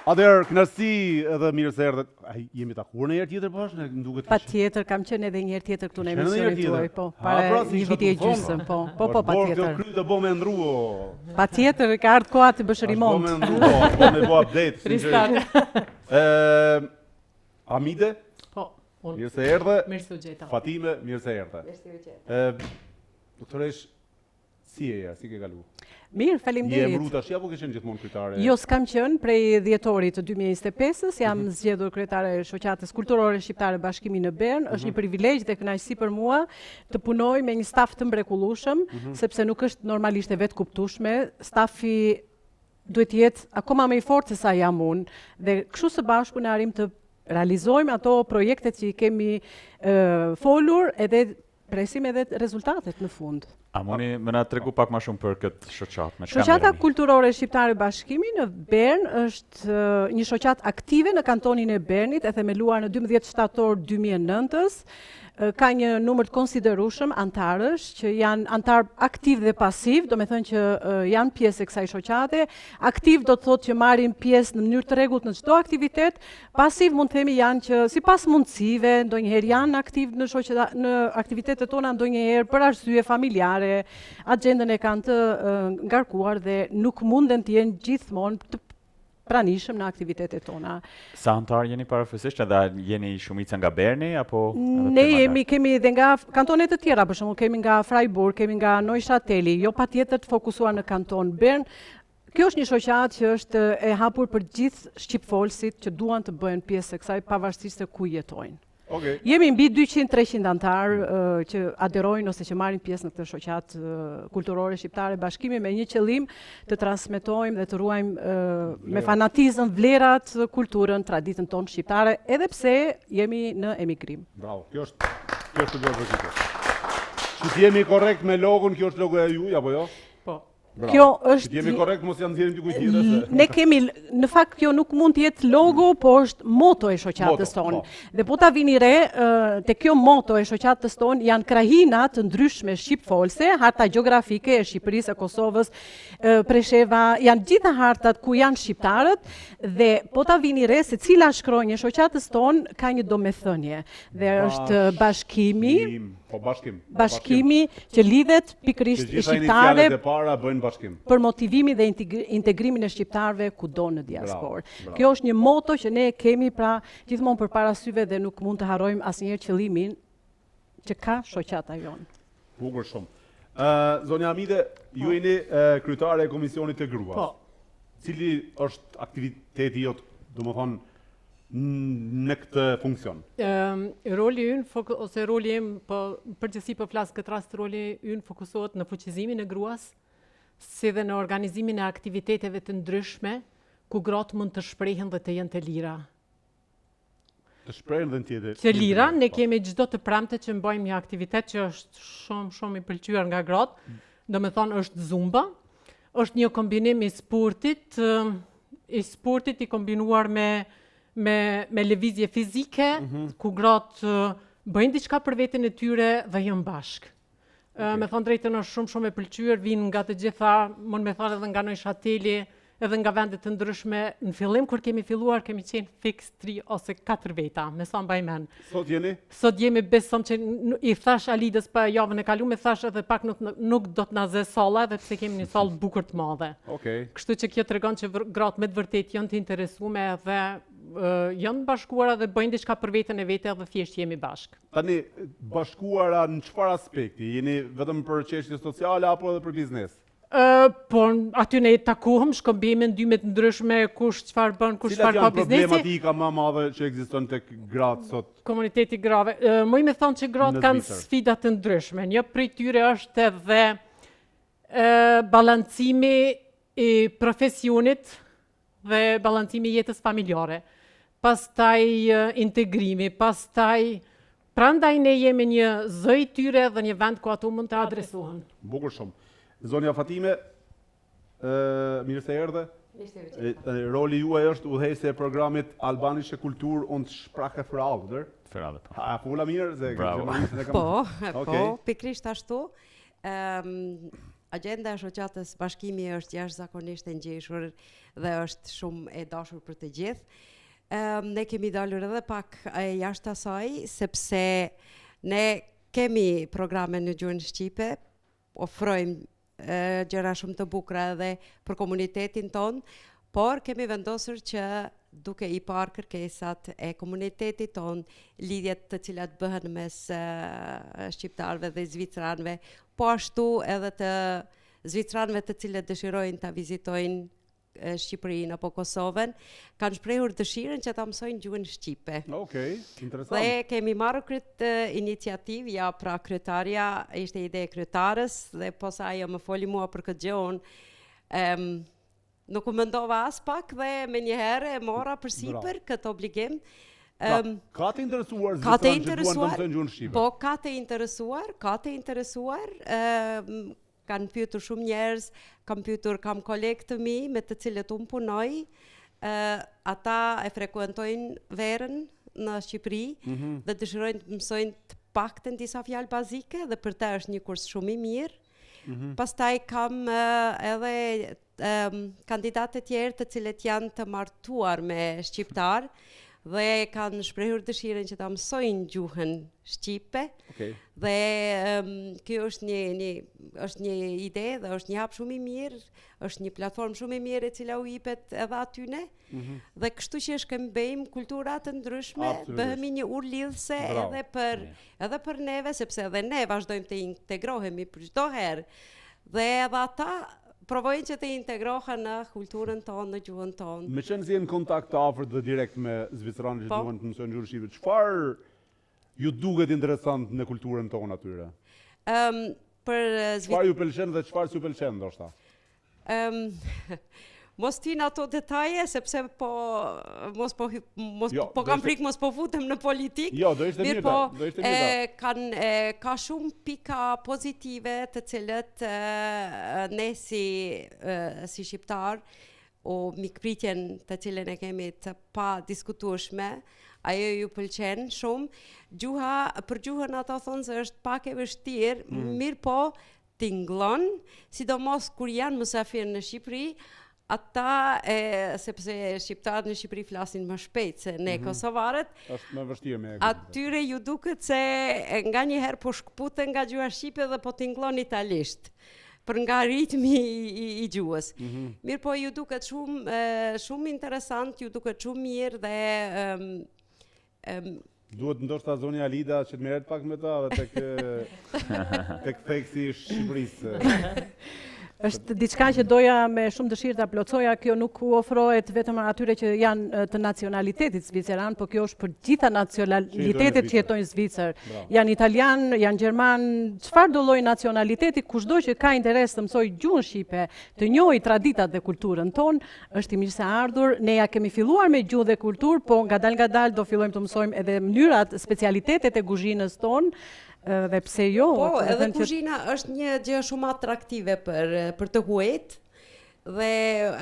Atëherë, kënaqësi edhe mirë se erdhët. A jemi takuar një herë tjetër bashkë? Ne më duket. Patjetër, kam qenë edhe një herë tjetër këtu në emisionin tuaj, po, para pra, një viti e gjysmë, po, po, po, patjetër. Kjo kry të bo me ndru, o. Patjetër, ka ardhur koha të bësh remont. Bo me ndru, o, bo me bo update, sinqerisht. Ëm Amide? Po, unë. Mirë se erdhe. Mirë se u gjeta. Fatime, mirë se erdhe. Mirë se u gjeta. Ëm Doktoresh, Si je, ja, si ke kalu? Mirë, faleminderit. Je emru tash apo ke qenë gjithmonë kryetare? Jo, s'kam qenë prej dhjetorit të 2025-ës, jam mm -hmm. zgjedhur kryetare e Shoqatës Kulturore Shqiptare Bashkimi në Bern. Mm -hmm. Është një mhm. privilegj dhe kënaqësi për mua të punoj me një staf të mrekullueshëm, mm -hmm. sepse nuk është normalisht e vetëkuptueshme. Stafi duhet të jetë akoma më i fortë se sa jam unë dhe kështu së bashku ne arrijmë të realizojmë ato projektet që i kemi e, folur edhe Presim edhe rezultatet në fund. A muni me na tregu pak ma shumë për këtë shoqatë? Me Shoqata Kulturore Shqiptare Bashkimi në Bern është një shoqatë aktive në kantonin e Bernit, e themeluar në 12 shtator 2009-ës. Ka një numër të konsiderueshëm anëtarësh që janë anëtarë aktiv dhe pasiv, domethënë që janë pjesë e kësaj shoqate. Aktiv do të thotë që marrin pjesë në mënyrë të rregullt në çdo aktivitet, Pasiv mund të themi janë që sipas mundësive, ndonjëherë janë aktiv në shoqata, në aktivitetet tona, ndonjëherë për arsye familjare, agjendën e kanë të ngarkuar dhe nuk munden të jenë gjithmonë të pranishëm në aktivitetet tona. Sa anëtarë jeni parafërsisht edhe jeni shumica nga Berni apo edhe Ne jemi kemi edhe nga kantone të tjera, për shembull kemi nga Freiburg, kemi nga Neuchâteli, jo patjetër të fokusuar në kanton Bern, Kjo është një shoqatë që është e hapur për gjithë shqipfolësit që duan të bëhen pjesë e kësaj pavarësisht se ku jetojnë. Okay. Jemi mbi 200-300 anëtarë uh, që aderojnë ose që marrin pjesë në këtë shoqatë uh, kulturore shqiptare Bashkimi me një qëllim të transmetojmë dhe të ruajmë uh, me fanatizëm vlerat, kulturën, traditën tonë shqiptare, edhe pse jemi në emigrim. Bravo. Kjo është kjo është bërë për Që të jemi korrekt me logon, kjo është logoja juaj apo jo? Po. Bravo. Kjo është Të jemi korrekt, mos ja nxjerrim dikujt tjetër se. Ne kemi në fakt kjo nuk mund të jetë logo, po është moto e shoqatës tonë. Po. Dhe po ta vini re, te kjo moto e shoqatës tonë janë krahina të ndryshme shqipfolëse, harta gjeografike e Shqipërisë, e Kosovës, Presheva, janë gjitha hartat ku janë shqiptarët dhe po ta vini re secila shkronjë e shoqatës tonë ka një domethënie dhe është bashkimi Po bashkim. Bashkimi që lidhet pikërisht i shqiptarëve e para bëjnë bashkim. Për motivimin dhe integrimin e shqiptarëve kudo në diasporë. Kjo është një moto që ne kemi pra gjithmonë përpara syve dhe nuk mund të harrojmë asnjëherë qëllimin që ka shoqata jonë. Bukur shumë. Ë zonja Amide, ju po. jeni kryetare e Komisionit të Gruas. Po. Cili është aktiviteti jot, domethënë në këtë funksion? Ëm roli ynë ose roli im, po në përgjithësi po flas këtë rast roli ynë fokusohet në fuqizimin e gruas, si dhe në organizimin e aktiviteteve të ndryshme ku gratë mund të shprehen dhe të jenë të lira. Të shprehen dhe të jenë të lira, ne po. kemi çdo të premte që mbajmë një aktivitet që është shumë shumë i pëlqyer nga gratë, mm. domethënë është zumba, është një kombinim i sportit, i sportit i kombinuar me me me lëvizje fizike, mm -hmm. ku gratë bëjnë diçka për veten e tyre dhe janë bashkë. Okay. Me thonë drejtën është shumë shumë e pëlqyer, vijnë nga të gjitha, mund me thonë edhe nga Neuchâteli, edhe nga vende të ndryshme. Në fillim kur kemi filluar kemi qenë fiks 3 ose 4 veta, me sa mbaj mend. Sot jeni? Sot jemi besom që i thash Alidës pa javën e kalume, thash edhe pak nuk, nuk do të na zë salla edhe pse kemi një sallë bukur të madhe. Okej. Kështu që kjo tregon që gratë me të vërtetë janë të interesume dhe janë bashkuara dhe bëjnë diçka për veten e vete dhe thjesht jemi bashkë. Tani, bashkuara në çfarë aspekti? Jeni vetëm për çështje sociale apo edhe për biznes? Po, aty ne takohem, shkëmbejmë mendime të ndryshme, kush çfarë bën, kush çfarë ka biznesi. Cilat janë problematika më madhe që ekziston tek gratë sot? Komuniteti grave. Muj me thonë që gratë kanë sfida të ndryshme. Një prej tyre është edhe balancimi i profesionit dhe balancimi i jetës familjare. Pastaj integrimi, pastaj prandaj ne jemi një zë i tyre dhe një vend ku ato mund të adresohen. Bukur shumë. Zonja Fatime, ë mirë se erdhe. Mirë se ju gjeta. Roli juaj është udhëheqëse e programit Albanische Kultur und Sprache für alle, oder? Für alle, po. A fola mirë se gjermanishtën e kam. Po, po, pikërisht ashtu. Ëm. Agjenda e shoqatës Bashkimi është jashtëzakonisht e ngjeshur dhe është shumë e dashur për të gjithë. Ëm ne kemi dalur edhe pak jashtë asaj sepse ne kemi programe në gjuhën shqipe, ofrojmë gjëra shumë të bukura edhe për komunitetin tonë, por kemi vendosur që duke i parë kërkesat e komunitetit tonë, lidhjet të cilat bëhen mes shqiptarëve dhe zvicranëve, po ashtu edhe të zvicranëve të cilët dëshirojnë ta vizitojnë Shqipërinë apo Kosovën, kanë shprehur dëshirën që ta mësojnë gjuhën shqipe. Okej, okay, interesant. Dhe kemi marrë këtë iniciativë, ja pra kryetarja, ishte ide e kryetares dhe posa ajo më foli mua për këtë gjë, unë um, nuk u mendova as pak dhe menjëherë e mora përsipër këtë obligim. Pra, um, ka të interesuar ka të interesuar, që duan të mësojnë gjuhën shqipe. Po, ka të interesuar, ka të interesuar, um, Kanë pyetur shumë njerëz, kam pyetur, kam kolegë të mi me të cilët unë punoj, ë ata e frekuentojnë verën në Shqipëri mm -hmm. dhe dëshirojnë të mësojnë të paktën disa fjalë bazike dhe për ta është një kurs shumë i mirë. Mm -hmm. Pastaj kam edhe kandidatë të tjerë të cilët janë të martuar me shqiptarë dhe kanë shprehur dëshirën që ta mësojnë gjuhën shqipe. Okay. Dhe um, kjo është një një është një ide dhe është një hap shumë i mirë, është një platformë shumë e mirë e cila u jepet edhe atyne. Mm -hmm. Dhe kështu që shkëmbejmë kultura të ndryshme, bëhemi një urë lidhëse edhe për edhe për neve sepse edhe ne vazhdojmë të integrohemi për çdo herë. Dhe edhe ata provojnë që të integrohen në kulturën tonë, në gjuhën tonë. Meqenëse jeni në kontakt të afërt dhe direkt me zviceranët që po. duan të mësojnë gjuhën shqipe, çfarë ju duket interesant në kulturën tonë atyre? Ëm um, për Zvicrën. Çfarë ju pëlqen dhe çfarë s'ju pëlqen ndoshta? Ëm mos të hy në ato detaje sepse po mos po mos jo, po kam frikë mos po futem në politikë. Jo, do ishte mirë. Po, do ishte mirë. E, kanë e, ka shumë pika pozitive të cilët e, ne si e, si shqiptar o mikpritjen të cilën e kemi të padiskutueshme, ajo ju pëlqen shumë. Gjuha, për gjuhën ata thonë se është pak e vështirë, mm. mirëpo tingëllon, sidomos kur janë mysafirë në Shqipëri, ata e, sepse shqiptarët në Shqipëri flasin më shpejt se ne mm -hmm. kosovarët. Është më vështirë me e Atyre ju duket se nganjëherë po shkëputen nga gjuha shqipe dhe po tingëllon italisht për nga ritmi i, i, i gjuhës. Mm -hmm. Mirëpo ju duket shumë shumë interesant, ju duket shumë mirë dhe um, um, Duhet ndoshta zonja Alida që të merret pak me ta dhe tek tek theksi i Shqipërisë. Është diçka që doja me shumë dëshirë ta plotësoja, kjo nuk u ofrohet vetëm atyre që janë të nacionalitetit zviceran, po kjo është për gjitha nacionalitetet që jetojnë në Zvicër. Janë italian, janë gjerman, çfarëdo lloj nacionaliteti, kushdo që ka interes të mësojë gjuhën shqipe, të njohë traditat dhe kulturën tonë, Është i mirëseardhur, ne ja kemi filluar me gjuhë dhe kulturë, po ngadalë ngadalë do fillojmë të mësojmë edhe mënyrat, specialitetet e kuzhinës tonë, dhe pse jo? Po, edhe kuzhina është një gjë shumë atraktive për për të huajt dhe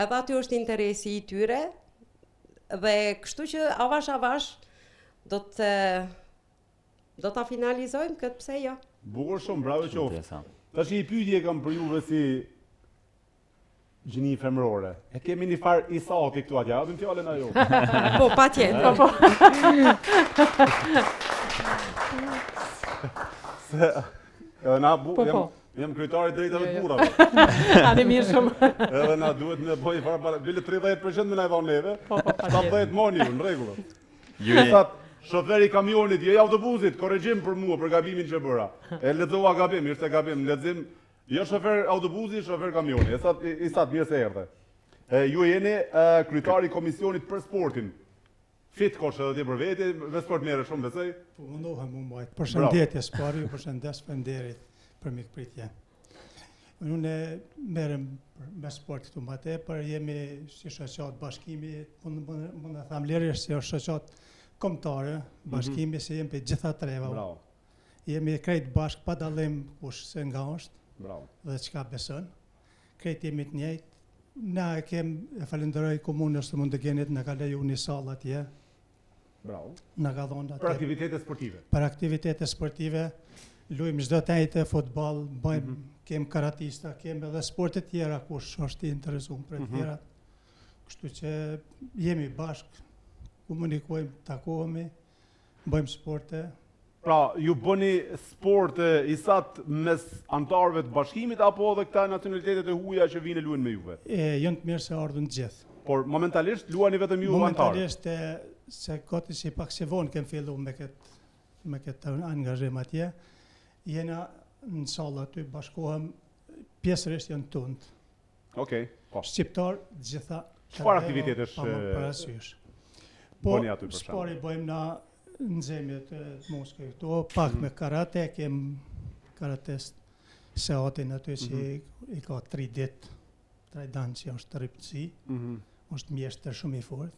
edhe aty është interesi i tyre dhe kështu që avash avash do të do ta finalizojmë këtë pse jo. Bukur shumë, bravo qoftë. Tash një pyetje kam për juve si gjini femërore. E kemi një farë Isati këtu atje, japim fjalën ajo. Po, patjetër. Po, po. Se, edhe na bu, po, jam, po. jam kryetari i drejtave të jo, jo. burrave. Ani mirë shumë. Edhe na duhet me bëj farë para, bile 30% me na i dhanë neve. Po, po, patjetër. 70 moni, në rregull. Ju Esat, shoferi i kamionit, jo i autobusit, korrigjim për mua për gabimin që bëra. E lexova gabim, ishte gabim, lexim Jo shofer autobusi, shofer kamioni. Esat, Isat, mirë se erdhe. E, ju jeni e, kryetari i komisionit për sportin. Fit kosh edhe ti për vete, me sport merresh shumë besoj. Po mundohem mu mbajt. Përshëndetje së pari, ju përshëndes faleminderit për mikpritje. Unë merrem me sport këtu më tepër, jemi si shoqatë bashkimi, mund mund të them lirisht si është shoqatë kombëtare, mhm. bashkimi mm -hmm. se jemi prej gjitha trevave. Bravo. Jemi krejt bashkë pa dallim kush se nga është Bravo. dhe çka beson. Krejt jemi të njëjtë. Na e kem e falenderoj komunën e Mundigenit, na ka leju një sallë atje. Bravo. Na ka dhënë atje. Për aktivitete sportive. Për aktivitete sportive. Lujmë çdo të enjte futboll, bëjmë, mm -hmm. kem karatista, kem edhe sporte tjera kush është i interesuar për mm -hmm. tjera. Kështu që jemi bashkë, komunikojmë, takohemi, bëjmë sporte. Pra, ju bëni sporte Isat mes anëtarëve të bashkimit apo edhe këta nacionalitetet e huaja që vijnë e luajnë me juve? E, janë të mirë se ardhën të gjithë. Por momentalisht luani vetëm ju anëtarët? Momentalisht se gati si pak si vonë kem fillu me këtë me këtë angazhim atje. Jena në sallë aty, bashkohem, pjesërisht janë tundë. Okej, okay, po. Shqiptar, gjitha. Çfarë aktivitetesh pa marrë parasysh? Po, bëni aty për shembull? S'pari bëjmë na nxemje të muskujve këto, pak mm. me karate, kem karatist Seatin aty që mm -hmm. i ka 3 ditë, 3 dan që është ripësi, mm -hmm. është mjeshtër shumë i fortë.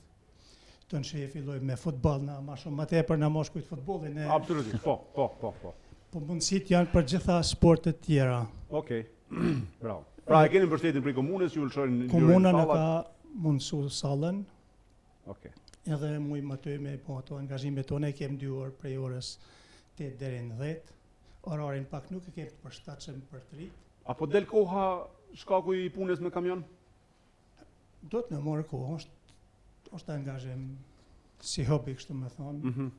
Të në shi fillojmë me futboll, na ma shumë ma tepër na moshkujt futbollin. E... Absolutisht, po, po, po, po. Po mundësit janë për gjitha sportet tjera. Okej, okay. bravo. Pra e keni mbështetjen prej komunës që ju lëshojnë Komuna na ka mundësu sallën. Okej. Okay. Edhe mujmë aty me po ato angazhimet tona i kem 2 orë prej orës 8 deri në 10. Orarin pak nuk e kem të përshtatshëm për të rit. A po del koha shkaku i punës me kamion? Do të me marrë kohë, është, është angazhim si hobi, kështu me thonë. Mm -hmm.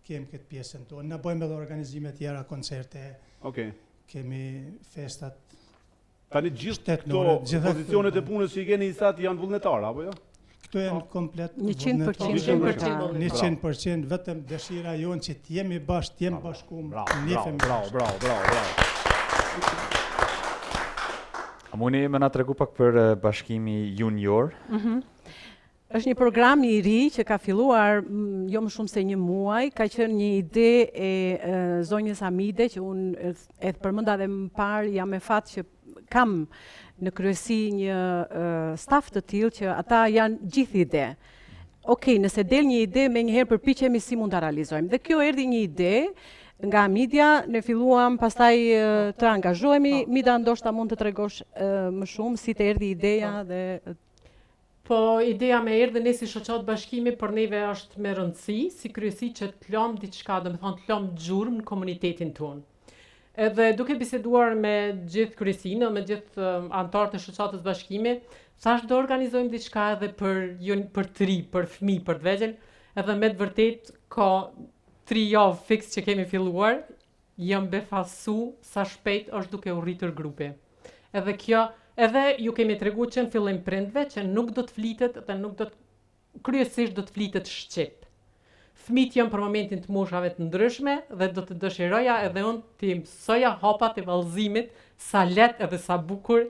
Kem këtë pjesën tonë. Na bëjmë edhe organizime tjera, koncerte. Okej. Okay. Kemi festat Tani gjithë këto pozicionet e punës që i keni Isat janë vullnetarë, apo jo? Këto janë po. komplet 100% 100% 100% vetëm dëshira jonë që të jemi bashkë, të jemi bashkum, një familje. Bravo, bravo, bravo, bravo. A muni me na tregu pak për Bashkimi Junior? Mm -hmm. Është një program i ri që ka filluar mm, jo më shumë se një muaj, ka qenë një ide e, e zonjës Amide që unë e përmenda dhe më parë jam me fat që kam në kryesi një staf të tillë që ata janë gjithë ide. Okej, nëse del një ide, menjëherë përpiqemi si mund ta realizojmë. Dhe kjo erdhi një ide nga Amidja, ne filluam pastaj të angazhohemi. Po. Mida ndoshta mund të tregosh më shumë si të erdhi ideja po. dhe Po, ideja më erdhi ne si shoqatë bashkimi për neve është me rëndësi, si kryesi që të lëmë diçka, domethënë të lëmë gjurmë në komunitetin tonë. Edhe duke biseduar me gjithë kryesinë, me gjithë anëtarët e shoqatës Bashkimi, thash do organizojmë diçka edhe për për të ri, për fëmijë, për të vegjël, edhe me të vërtetë ka tri javë fiks që kemi filluar, jam befasu sa shpejt është duke u rritur grupi. Edhe kjo, edhe ju kemi tregu që në fillim prindve që nuk do të flitet dhe nuk do të kryesisht do të flitet shqip. Fëmijët janë për momentin të moshave të ndryshme dhe do të dëshiroja edhe unë t'i mësoja hapat e vallëzimit sa lehtë edhe sa bukur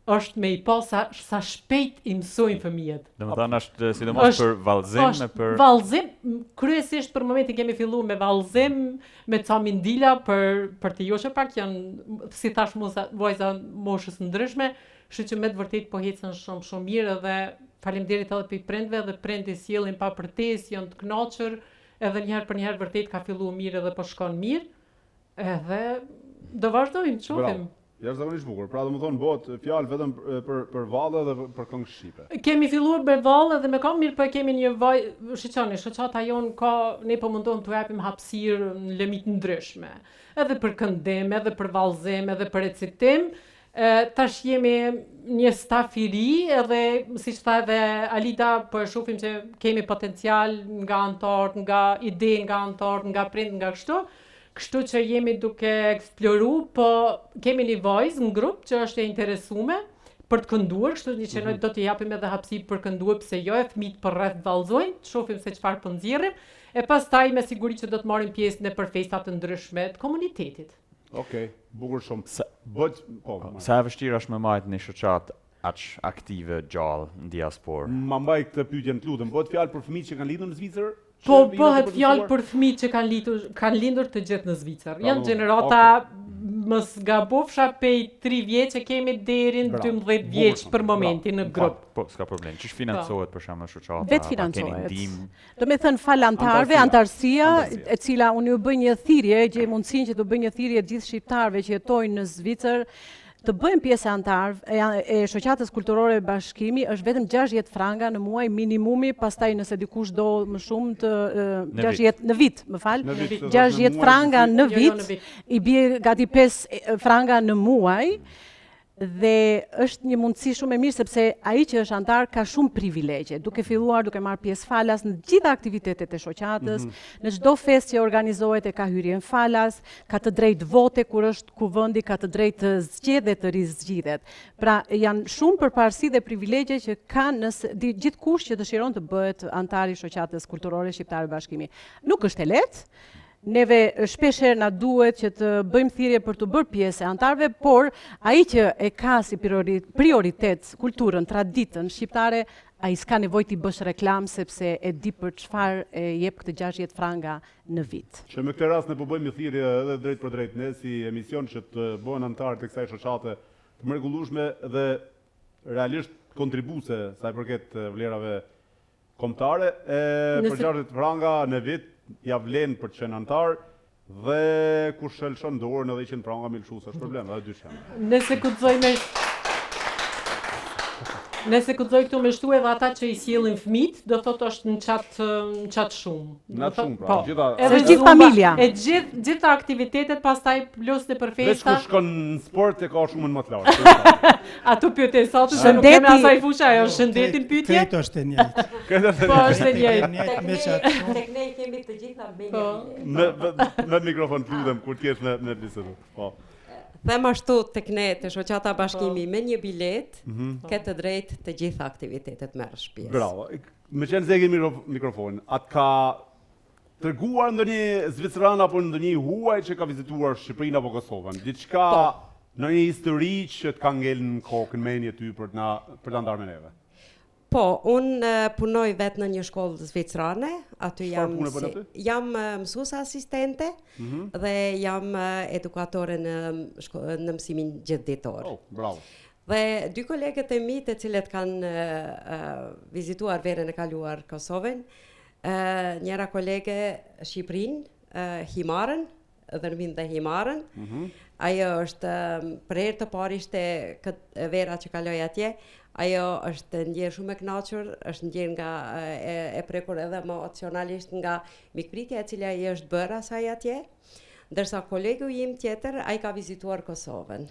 është me i pa sa, sa shpejt i mësojnë fëmijët. Domethënë është sidomos për vallëzim është e për vallëzim, kryesisht për momentin kemi fillu me vallëzim, me ca mindila për për të joshur pak janë si thash mosa vajza moshës ndryshme, Kështu që me të vërtetë po ecën shumë shumë mirë edhe faleminderit edhe prej prindve edhe prindët i sjellin pa përtesë, janë të kënaqur, edhe një herë për një herë vërtet ka fillu mirë edhe po shkon mirë. Edhe do vazhdojmë, të shohim. Jashtëzakonisht bukur. Pra domethënë bëhet fjalë vetëm për për valle dhe për këngë shqipe. Kemi filluar me valle dhe me këngë, mirë po e kemi një vaj, shiqoni, shoqata jonë ka ne po mundohem t'u japim hapësirë në lëmi të ndryshme. Edhe për këndim, edhe për vallëzim, edhe për recitim, Tash jemi një staf i ri edhe siç tha edhe Alida, po e shohim që kemi potencial nga anëtarët, nga ide nga anëtarët, nga prind, nga kështu. Kështu që jemi duke eksploru, po kemi një vajzë në grup që është e interesume për të kënduar, kështu që mm -hmm. do t'i japim edhe hapësirë për kënduar, pse jo e fëmijët përreth vallëzojnë, të shohim se çfarë po nxjerrim, e pastaj me siguri që do të marrim pjesë nëpër festa të ndryshme të komunitetit. Okej, okay, bukur shumë. Sa, Bëhet, po, po sa e vështirë është me majt një shoqatë aq aktive gjallë në diasporë? Ma mbaj këtë pyetje, të lutem. Bëhet fjalë për fëmijë që kanë lindur në Zvicër? Po bëhet fjalë për fëmijë që kanë lindur kanë lindur të gjithë në Zvicër. Janë gjenerata okay. mos gabofsha pej 3 vjeç e kemi deri në 12 vjeç për momentin në grup. Po, s'ka problem. Qysh financohet po. për shembull shoqata? Vetë financohet. Domethënë falë anëtarëve, anëtarësia, e cila unë ju bëj një thirrje, gjej mundësinë që të bëj një thirrje gjithë shqiptarëve që jetojnë në Zvicër, Të bëhen pjesë e anëtarëve e, e shoqatës kulturore Bashkimi është vetëm 60 franga në muaj minimumi, pastaj nëse dikush do më shumë të 60 në vit, më fal, 60 franga në jo, jo, vit, i bie gati 5 franga në muaj. Dhe është një mundësi shumë e mirë sepse ai që është anëtar ka shumë privilegje, duke filluar duke marrë pjesë falas në të gjitha aktivitetet e shoqatës, mm -hmm. në çdo festë që organizohet e ka hyrjen falas, ka të drejtë vote kur është kuvendi, ka të drejtë të zgjedhë dhe të rizgjidhet. Pra janë shumë përparësi dhe privilegje që ka nëse gjithkush që dëshiron të bëhet anëtar i shoqatës kulturore shqiptare Bashkimi. Nuk është e lehtë, Neve shpesh herë na duhet që të bëjmë thirrje për t'u bërë pjesë e anëtarëve, por ai që e ka si prioritet kulturën, traditën shqiptare, ai s'ka nevojë t'i bësh reklamë sepse e di për çfarë e jep këtë 60 franga në vit. Që me këtë rast ne po bëjmë një thirrje edhe drejtpërdrejt ne si emision që të bëhen anëtarë të kësaj shoqate të mrekullueshme dhe realisht kontribuese sa i përket vlerave Kombëtare e për 60 franga në vit ja vlen për të qenë anëtar dhe kush e lëshon dorën edhe 100 franga me lëshu s'është problem edhe 200. Nëse guxoj me Nëse guxoj këtu me shtu edhe ata që i sjellin fëmijët, do thotë është në qat në qat shumë. Në atë shumë, pra, po. gjitha edhe gjithë familja. E gjithë gjitha aktivitetet pastaj plus nëpër festa. Veç kush shkon në sport e ka shumën më të lartë. Ato pyetje sot se nuk kemi asaj fusha, ajo është shëndetin pyetje. Krejt është e njëjtë. Krejt është e po, është e njëjtë. Tek ne tek ne kemi të gjitha me po. Me me mikrofon të lutem kur të jesh me me bisedu. Po. Them ashtu tek ne te shoqata Bashkimi po. me një biletë mm -hmm. ke të drejtë të gjitha aktivitetet merrësh pjesë. Bravo. Meqenëse e kemi mikrofonin, a të ka treguar ndonjë zviceran apo ndonjë i huaj që ka vizituar Shqipërinë apo Kosovën? Diçka po. ndonjë histori që të ka ngel në kokë në mendje ty për të na për ta ndarë me neve? Po, unë punoj vetë në një shkollë zvicerane, aty jam si, jam mësuese asistente mm -hmm. dhe jam edukatore në shko, në mësimin gjithëditor. Oh, bravo. Dhe dy kolegët e mi të cilët kanë uh, vizituar verën e kaluar Kosovën, njëra kolege Shqipërinë, Himarën, Dhërminë dhe Himarën. Mm -hmm. Ajo është për herë të parë ishte këtë vera që kaloi atje. Ajo është ndjerë shumë e kënaqur, është ndjerë nga e, e prekur edhe emocionalisht nga mikpritja e cila i është bërë asaj atje. Ndërsa kolegu im tjetër, ai ka vizituar Kosovën.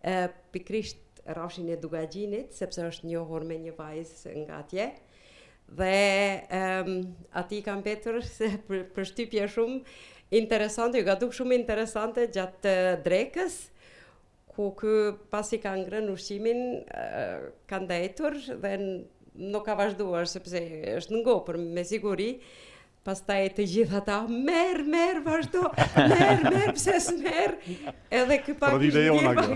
E, pikërisht rrafshin e Dukagjinit, sepse është njohur me një vajzë nga atje. Dhe um, atij i ka mbetur se për, përshtypje shumë interesante, iu ka duk shumë interesante gjatë drekës, ku ky pasi ka ngrënë ushqimin, ka ndejtur dhe nuk ka vazhduar sepse është ngopur me siguri, Pastaj të gjithë ata, merr, merr, vazhdo, merr, merr, pse s'merr, edhe ky pak ishte jona kjo.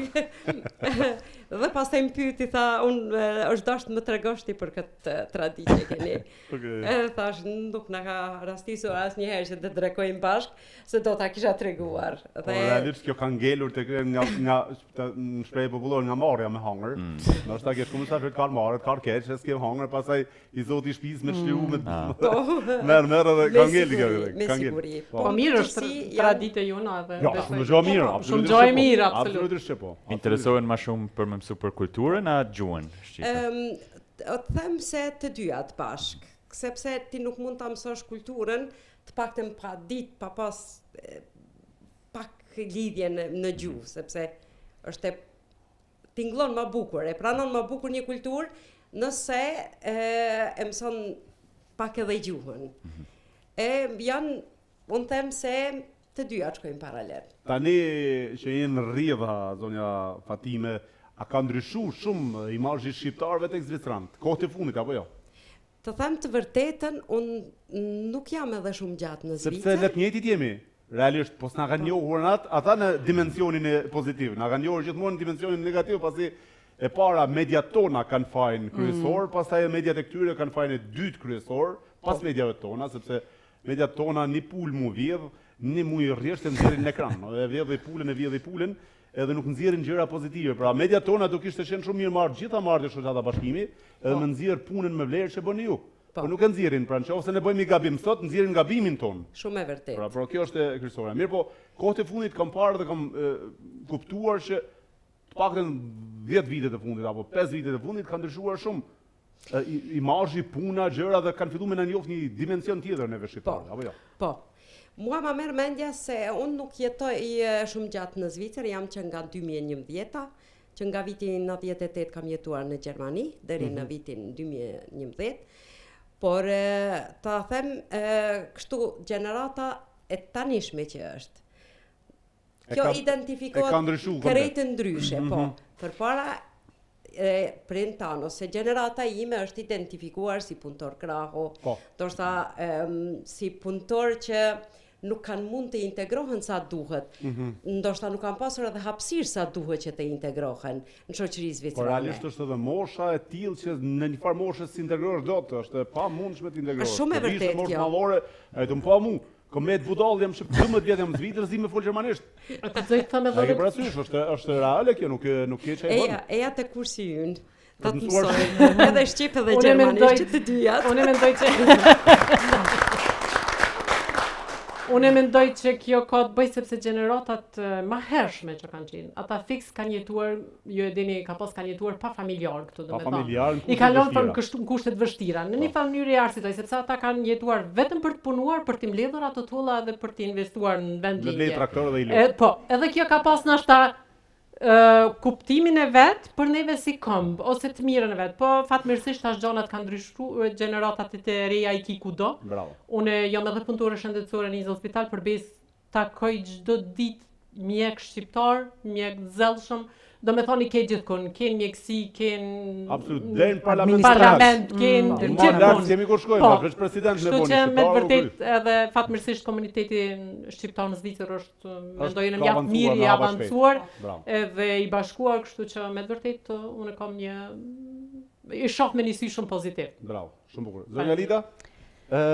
Dhe pastaj më pyeti, tha, unë është dashtë më tregosh ti për këtë traditë që keni. Okay. Edhe thash, nuk na ka rastisur asnjëherë që të drekojmë bashkë, se do ta kisha treguar. Dhe po, realisht kjo ka ngelur tek nga nga në shprehje popullore nga marrja me hangër. Mm. Ndoshta ke shkuar mysafir të ka marrë, të ka keq, se s'ke hangër, pastaj i zoti i shtëpisë me çliru me mm. ah. po. merr merr edhe ka ngel kjo. Me siguri. Po, po mirë është traditë e jona edhe. Jo, shumë gjë mirë, po, shumë gjë e mirë, absolutisht që po. Interesohen më shumë për me mësu për kulturën a gjuhën shqipe? Ëm, të them se të dyjat bashkë, sepse ti nuk mund ta mësosh kulturën, të paktën pa ditë, pa pas pak lidhje në, në gjuhë, sepse është e tingëllon ma bukur, e pranon ma bukur një kulturë nëse e, e mëson pak edhe gjuhën. Mm -hmm. E janë, unë them se të dyja shkojnë paralel. Tani që jeni në rrjedha, zonja Fatime, a ka ndryshu shumë imazhi i shqiptarëve tek zviceranët, kohët e fundit, apo jo? Të them të vërtetën, unë nuk jam edhe shumë gjatë në Zvicër. Sepse ne të njëjtit jemi. Realisht, po s'na kanë po. njohur at, ata në dimensionin e pozitiv, na kanë njohur gjithmonë në dimensionin negativ, pasi e para mediat tona kanë fajin mm. kryesor, mm. pastaj mediat e këtyre kanë fajin e dytë kryesor, pas po. mediave tona, sepse mediat tona një pulë mu vjedh, një muj rresht e nxjerrin në ekran, e vjedhi pulën, e vjedhi pulën, edhe nuk nxjerrin gjëra pozitive. Pra mediat tona do kishte qenë shumë mirë marrë gjitha marrë te shoqata Bashkimi, edhe po. me nxjerr punën me vlerë që bëni ju. Po. po nuk e nxjerrin, pra nëse ne bëjmë një gabim sot, nxjerrin gabimin tonë. Shumë e vërtetë. Pra, pra kjo është e kryesorja. Mirëpo, kohët e fundit kam parë dhe kam e, kuptuar që të Të paktën 10 vitet e fundit apo 5 vitet e fundit ka ndryshuar shumë imazhi, puna, gjëra dhe kanë filluar me na njoft një dimension tjetër neve shqiptarëve, po, apo jo? Po. Mua ma merr mendja se unë nuk jetoj shumë gjatë në Zvicër, jam që nga 2011-a, që nga viti 98 kam jetuar në Gjermani, deri mm -hmm. në mhm. vitin 2011. Por ta them kështu gjenerata e tanishme që është. Kjo identifikohet krejt ndryshe, mm -hmm. po. Mhm. Përpara e prindët tanë ose gjenerata ime është identifikuar si punëtor krahu, po. ndoshta si punëtor që nuk kanë mund të integrohen sa duhet. Mm -hmm. Ndoshta nuk kanë pasur edhe hapësirë sa duhet që të integrohen në shoqëri zvicerane. Po realisht është edhe mosha e tillë që në një farë moshe s'integrohesh dot, është e pamundshme të integrohesh. Është shumë e vërtetë kjo. Moshë madhore, e të më pa mu. Kom met budall, jam që 12 vjet jam në Zvicër, s'di me fol gjermanisht. A të zëj të them edhe. A ke parasysh, është është reale kjo, nuk nuk ke çaj bën. Eja, eja te kursi ynë. Do të mësoj edhe shqip edhe gjermanisht që të dyjat. Unë mendoj që Unë mendoj që kjo ka të bëjë sepse gjeneratat ma hershme që kanë qenë, ata fiks kanë jetuar ju e dini, ka pas kanë jetuar pa familjar këtu, do me thonë. I kanë lënë për kështu në kushte të vështira. Në një po. farë mënyrë e arsyetoj, sepse ata kanë jetuar vetëm për të punuar, për të mbledhur ato të holla dhe për të investuar në vendlindje. Me traktor dhe i E, po, edhe kjo ka pas nashta kuptimin e vet për neve si komb ose të mirën e vet. Po fatmirësisht tash gjanat kanë ndryshuar, gjeneratat e reja i ki kudo. Bravo. Unë jam edhe punëtore shëndetësore në Inselspital për besë takoj çdo ditë mjek shqiptar, mjek të zellshëm, do me thonë i ke gjithkun, ke në mjekësi, ke në... Absolut, dhe në parlament. Parlament, ke në mm. gjithkun. Ma lartë jemi kur shkojmë, po, veç president me boni shqiptar. Kështu që me të vërtet edhe fatmirësisht komuniteti shqiptar në Zvicër është, mendoj në mjaft mirë i avancuar edhe i bashkuar, kështu që me të vërtet unë kam një i shoh me një sy shumë pozitiv. Bravo. Shumë bukur. Zonja Lida, ë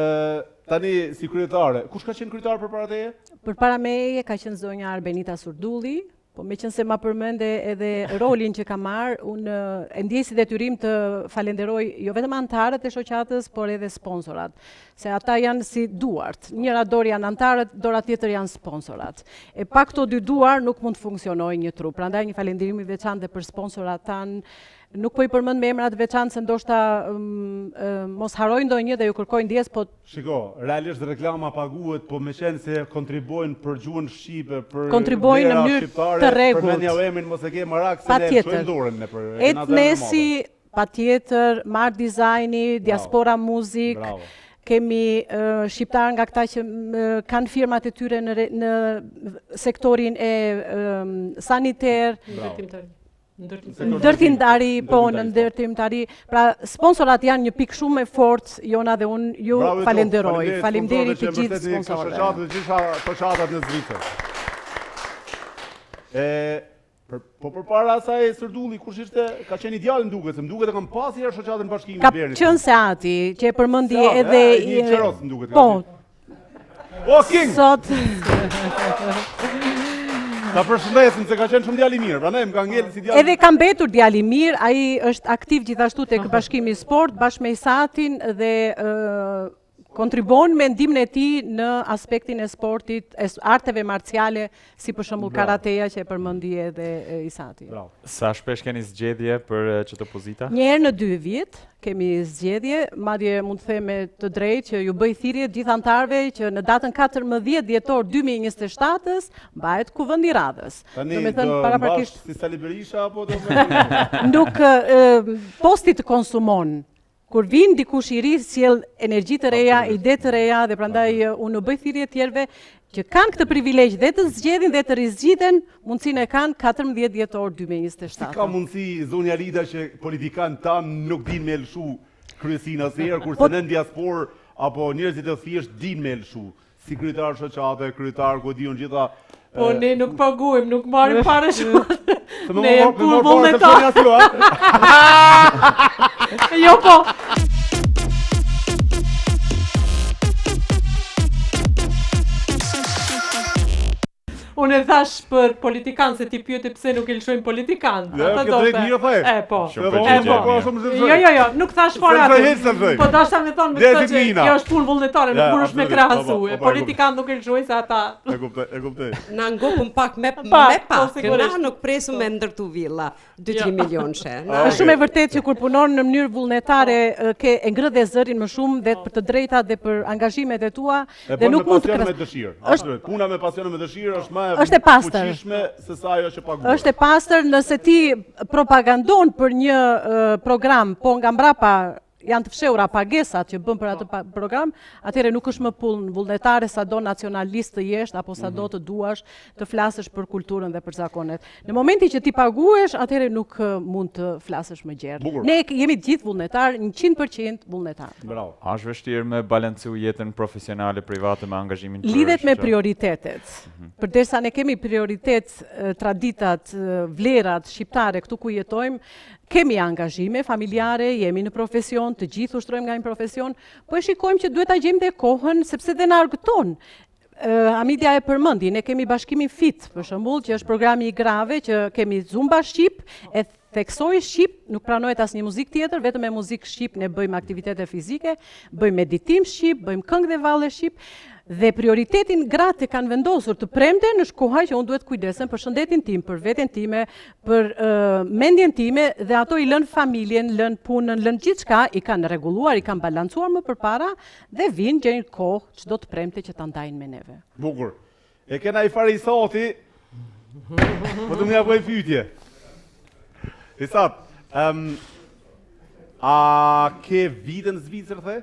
tani si kryetare, kush ka qenë kryetar përpara teje? Përpara meje ka qenë zonja Arbenita Surdulli, po meqenëse ma përmende edhe rolin që ka marrë, unë e ndjej si detyrim të falenderoj jo vetëm anëtarët e shoqatës, por edhe sponsorat, se ata janë si duart, njëra dorë janë anëtarët, dora tjetër janë sponsorat. E pa këto dy duar nuk mund të funksionojë një trup. Prandaj një falenderim i veçantë dhe për sponsorat tanë, Nuk po i përmend me emra të veçantë se ndoshta mos harroj ndonjë dhe ju kërkoj ndjesë, po Shiko, realisht reklama paguhet, po meqenëse kontribuojnë për gjuhën shqipe, për kontribuojnë në mënyrë të rregullt. Përmendja emrin mos e ke merak se ne lëshojmë dorën ne për. Etnesi, patjetër, Mar Dizajni, Diaspora Music, kemi shqiptarë nga këta që kanë firmat e tyre në në sektorin e saniter. Ndërtimtari. Ndërtimtari, po, në ndërtimtari. Pra, sponsorat janë një pikë shumë e fortë, Jona dhe unë ju falenderoj. Faleminderit të gjithë sponsorëve. Faleminderit të gjitha shoqatat në Zvicër. E, për, po përpara asaj Sërdulli, kush ishte, ka qenë një djalë më duket, se më duket e kam pas një herë shoqatën Bashkimi Ka qenë Seati, që e përmendi edhe... Një qeros më duket. Po, O King. Sot. Ta përshëndesim se ka qenë shumë djalë i mirë, prandaj më ka ngel si djalë. Edhe ka mbetur djalë i mirë, ai është aktiv gjithashtu tek Bashkimi Sport bashkë me Isatin dhe kontribuon me ndihmën e tij në aspektin e sportit, e arteve marciale, si për shembull karateja që e përmendi edhe Isati. Bravo. Sa shpesh keni zgjedhje për këto pozita? Një herë në dy vjet kemi zgjedhje, madje mund të them me të drejtë që ju bëj thirrje gjithë anëtarëve që në datën 14 dhjetor 2027-s mbahet kuvendi i radhës. Tani do të paraprakisht si Sali Berisha apo do Nuk posti të konsumon. Kur vjen dikush i ri sjell energji të reja, ide të reja dhe prandaj unë u bëj thirrje të tjerëve që kanë këtë privilegj dhe të zgjedhin dhe të rizgjidhen, mundësinë e kanë 14 dhjetor 2027. Si ka mundësi zonja Lida që politikanët tanë nuk dinë me lëshu kryesinë asnjëherë, kurse po, në diasporë apo njerëzit e thjeshtë dinë me lëshu. Si kryetar shoqate, kryetar ku di unë gjitha Po ne nuk paguajmë, nuk marrim pare shumë. Ne jemi punë vullnetar. Jo po. Unë edhe. Unë e thash për politikan se ti pyete pse nuk e lëshojmë politikan. Ja, Ata ke do drejt the. mirë the. E po. Shumë Edhe unë përgjigje po, e po mirë. shumë se Jo, jo, jo, nuk thash fare Se lëshoj atë. hiç, se lëshoj. Po dasha me thonë me Deri këtë që Mina. kjo është punë vullnetare, nuk Ja, mundesh me absolutisht, krahasu. po, po, E po, e politikan nuk e lëshojnë se ata E kuptoj, e kuptoj. Na ngopëm pak me Pak, me po, pak. sigurisht. Na nuk presum me ndërtu villa 2-3 Jo. milionëshe. Na Ah, Është shumë e vërtetë që kur punon në mënyrë vullnetare e, ke e ngrë dhe zërin më shumë dhe për të drejtat dhe për angazhimet e tua E dhe bën nuk me mund të pasion kras- me dëshirë. Absolut. Puna me pasion e me dëshirë është më Është e pastër. fuqishme se sa ajo që paguhet. Është e pastër nëse ti propagandon për një e, program, po nga mbrapa janë të fshehura pagesat që bën për atë pa- program, atëherë nuk është më punë vullnetare sado nacionalist të jesh apo sado Mhm. të duash të flasësh për kulturën dhe për zakonet. Në momentin që ti paguhesh, atëherë nuk e, mund të flasësh më gjerë. Bukur. Ne jemi të gjithë vullnetar, 100% vullnetar. Bravo. A është vështirë me balancu jetën profesionale private me angazhimin për Lidhet me shoqatë? prioritetet. Përderisa ne kemi prioritet e, traditat, e, vlerat shqiptare këtu ku jetojmë, kemi angazhime familjare, jemi në profesion, të gjithë ushtrojmë nga një profesion, po e shikojmë që duhet ta gjejmë dhe kohën sepse dhe na argëton. E, Hamidja e përmendi, ne kemi bashkimin FIT, për shembull, që është programi i grave që kemi Zumba Shqip, e theksoj Shqip, nuk pranohet asnjë muzikë tjetër, vetëm me muzikë Shqip ne bëjmë aktivitete fizike, bëjmë meditim Shqip, bëjmë këngë dhe valle Shqip, dhe prioritetin gratë e kanë vendosur të premten është koha që unë duhet kujdesem për shëndetin tim, për veten time, për ë, mendjen time dhe ato i lënë familjen, lënë punën, lënë gjithçka, i kanë rregulluar, i kanë balancuar më përpara dhe vinë gjejnë kohë çdo të premte që ta ndajnë me neve. Bukur. E kena i fare Isati. Po të më ja bëj pyetje. Isat, ëm a ke vite në Zvicër the?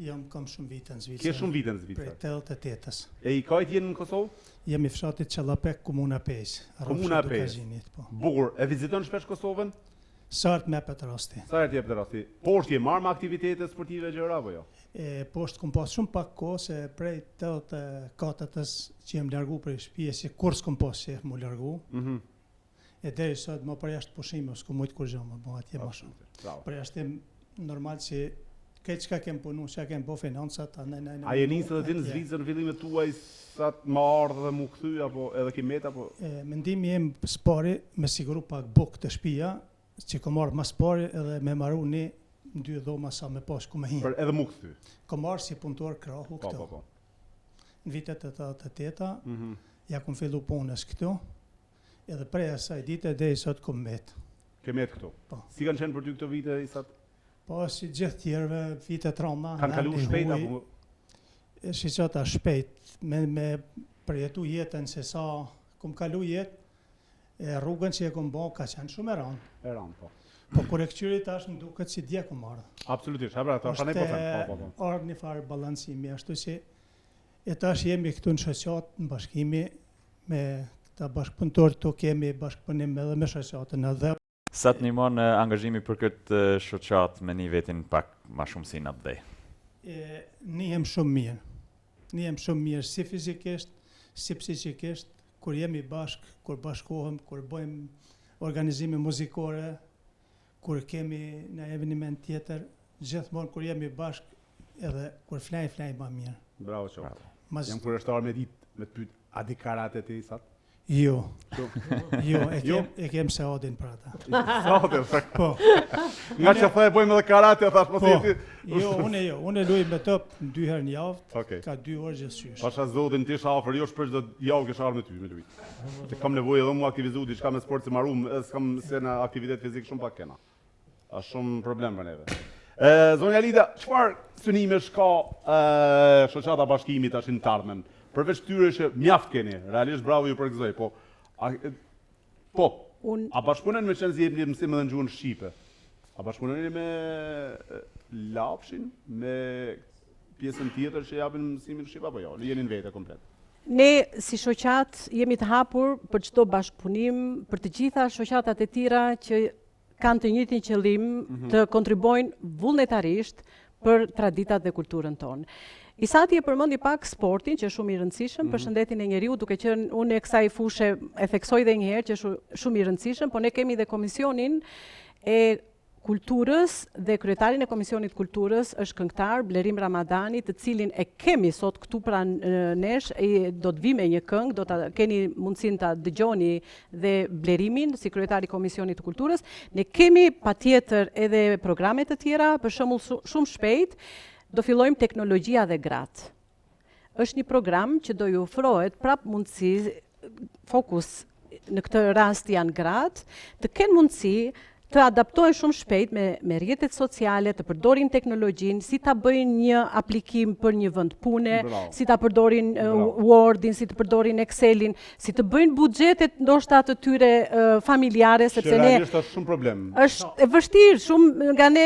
Jam kam shumë vite në Zvicër. Ke shumë vite në Prej Zvicër. 88-ës. E i kajt jeni në Kosovë? Jemi fshatit Çellapek, komuna Pejës. Komuna e Pejës. Dukagjinit, po. Bukur. E viziton shpesh Kosovën? Sa herë të mepet rasti. Sa herë të jep të rasti? Poshtë je marrë me aktivitete sportive gjëra apo jo? E poshtë kom pas shumë pak kohë se prej 84-ës që jem largu prej shtëpisë, si kur s'kom pas qef mu largu. Mhm. E deri sot më përjashtë pushime, s'kom mujt kurrgjë më bë atje më shumë. Bravo. Përjashtim normal si këtë çka kem punu, çka kem bë financat, a ne ne ne. A je nisë edhe ti në Zvicër në fillimet tuaj sa të më ardhë dhe mu kthy apo edhe ke met apo E, mendimi jem s'pari me siguru pak bukë të shtëpia, që kom ardhë më s'pari edhe me maru një në dy dhoma sa me pas ku me hi. për edhe mu kthy? Kom ardhë si punëtor krahu Po, këtu. po, po. Në vitet e 88-ta, Mhm. ja kom fillu punës këtu, edhe prej asaj dite deri sot kom met. Ke met këtu. Po. Si kanë qenë për ty këto vite Isat? Po si gjithë tjerëve, vitet rënda, Kanë kalu vendi shpejt huaj, apo E shiqo ta shpejt, me, me përjetu jetën se sa kom kalu jetë, e rrugën që e kom bo ka qenë shumë e rëndë. e rëndë po. Po kur e këqyri tash më duket si dje kom ardhë. Absolutisht, ha pra, ta Është ne po them. Po, po, po. ardhë një farë balancimi, ashtu si e tash jemi këtu në shoqatë, në bashkimi, me këta bashkëpunëtorë këtu kemi bashkëpunim edhe me shoqatën edhe Sa të ndihmon eh, angazhimi për këtë eh, shoqatë me një vetin pak ma shumë si në atdhe? e, nihem shumë mirë. Nihem shumë mirë si fizikisht, si psiqikisht, kur jemi bashk, kur bashkohem, kur bëjmë organizime muzikore, kur kemi në eveniment tjetër, gjithmonë kur jemi bashk edhe kur flaj, flaj ma mirë. Bravo qoftë. Bravo. Mas, Jam kureshtar me ditë me të pyet a di karate ti Isat? jo, Jo. jo, e Jo. kem, e kem Seadin për ata. Sate, sa Po, nga që the e bëjmë edhe karate, thash mos Po. je ti. jo, unë jo, unë luj me top dy herë në javë, Okej. ka dy orë gjithsysh. Pasha zotin ti isha afër, jo shpesh do javë kisha ardhur me ty me lujt. Se kam nevojë edhe mu aktivizu diçka me sport se marum, edhe s'kam se në aktivitet fizik shumë pak kena. A shumë problem për neve. E, zonja Lida, çfarë synimesh ka e, shoqata bashkimi tash në të ardhmen? Përveç tyre që mjaft keni, realisht bravo ju përgëzoj, po a, e, po, Unë a bashkëpunoni me qenë si jepni mësim edhe në gjuhën shqipe? A bashkëpunoni me e, Lapshin, me pjesën tjetër që japin mësimin shqip apo jo? Jeni në vete komplet. Ne si shoqat jemi të hapur për çdo bashkëpunim, për të gjitha shoqatat e tjera që kanë të njëjtin qëllim të kontribuojnë vullnetarisht për traditat dhe kulturën tonë. Isati e përmendi pak sportin, që është shumë i rëndësishëm për shëndetin e njeriu, duke qenë unë e kësaj fushe e theksoj edhe një herë që është shumë i rëndësishëm, po ne kemi dhe komisionin e. Kulturës dhe kryetarin e Komisionit të Kulturës është këngëtar Blerim Ramadani, të cilin e kemi sot këtu pranë nesh, do të vijë me një këngë, do ta keni mundësinë ta dëgjoni dhe Blerimin si kryetar i Komisionit të Kulturës. Ne kemi patjetër edhe programe të tjera, për shembull shumë shpejt do fillojmë teknologjia dhe gratë. Është një program që do ju ofrohet prap mundësi fokus në këtë rast janë gratë, të kenë mundësi të adaptohen shumë shpejt me, me rrjetet sociale, të përdorin teknologjinë, si ta bëjnë një aplikim për një vend pune, Bravo. si ta përdorin uh, Wordin, si të përdorin Excelin, si të bëjnë buxhetet ndoshta të tyre uh, familjare, sepse ne është shumë problem. Është e vështirë, shumë nga ne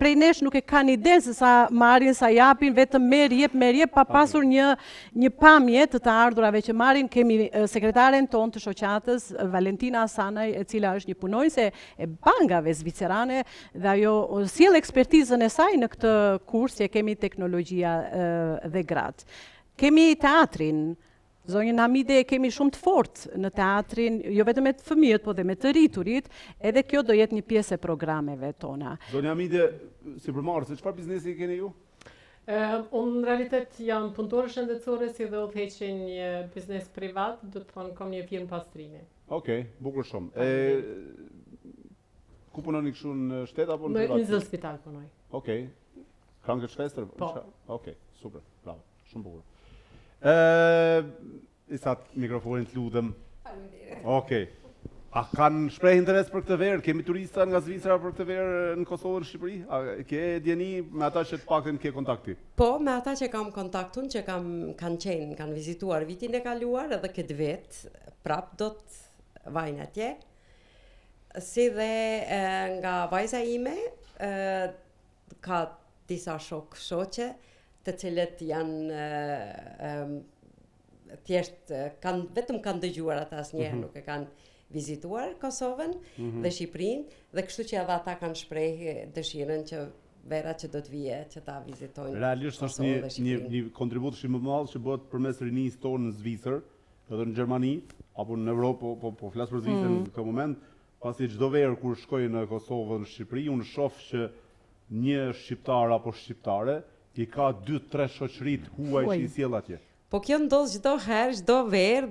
prej nesh nuk e kanë idenë se sa marrin, sa japin, vetëm merr jep, merr jep pa pasur një një pamje të të ardhurave që marrin. Kemi sekretaren tonë të shoqatës, Valentina Asanaj, e cila është një punonjëse e bankave zvicerane dhe ajo sjell ekspertizën e saj në këtë kurs që kemi teknologjia dhe gratë. Kemi teatrin, Zonjën Hamide e kemi shumë të fortë në teatrin, jo vetëm me të fëmijët, po dhe me të rriturit, edhe kjo do jetë një pjesë e programeve tona. Zonja Hamide, sipërmarrëse, çfarë biznesi keni ju? Unë në realitet jam punëtore shëndetësore si dhe udhëheqi një biznes privat, do të thonë kam një firmë pastrimi. Okej, bukur shumë. E ku punoni kështu në shtet apo në privat? Në Inselspital punoj. Okej. Krankenschwester? Po. Okej, super. Bravo. Shumë bukur. Ë, Isat mikrofonin të lutem. Faleminderit. Okej. A kanë shpreh interes për këtë verë? Kemi turista nga Zvicra për këtë verë në Kosovë në Shqipëri? A ke dijeni me ata që të paktën ke kontakt ti? Po, me ata që kam kontakt unë, që kam, kanë qenë, kanë vizituar vitin e kaluar edhe këtë vit, prap do të vajnë atje. Si dhe e, nga vajza ime, e, ka disa shokë shoqe, të cilët janë e, thjesht kanë vetëm kanë dëgjuar ata asnjëherë mm -hmm. nuk e kanë vizituar Kosovën mm -hmm. dhe Shqipërinë dhe kështu që edhe ata kanë shpreh dëshirën që vera që do të vije që ta vizitojnë Realisht është një një një kontribut shumë i madh që bëhet përmes rinisë tonë në Zvicër, edhe në Gjermani apo në Evropë, po po, po flas për Zvicrën mm -hmm. në këtë moment, pasi çdo verë kur shkoj në Kosovë dhe në Shqipëri, unë shoh që një shqiptar apo shqiptare i ka 2-3 shoqëri të huaj që i sjell atje. Po kjo ndodh çdo herë, çdo verë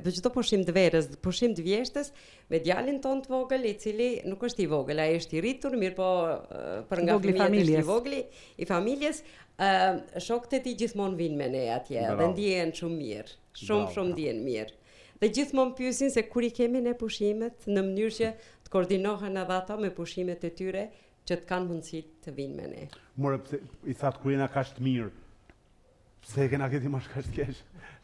dhe çdo pushim të verës, pushim të vjeshtës me djalin tonë të vogël, i cili nuk është i vogël, ai është i rritur, mirëpo për nga fëmijët është i vogli i familjes, ë shokët e tij gjithmonë vijnë me ne atje Bravo. dhe ndihen shumë mirë, shumë Bravo. shumë ndihen mirë. Dhe gjithmonë pyesin se kur i kemi ne pushimet në mënyrë që të koordinohen edhe ata me pushimet e tyre që të kanë mundësi të vijnë me ne. More pse i thatë kur jena kaq të mirë, Pse e kena këtë imazh kaq të keq?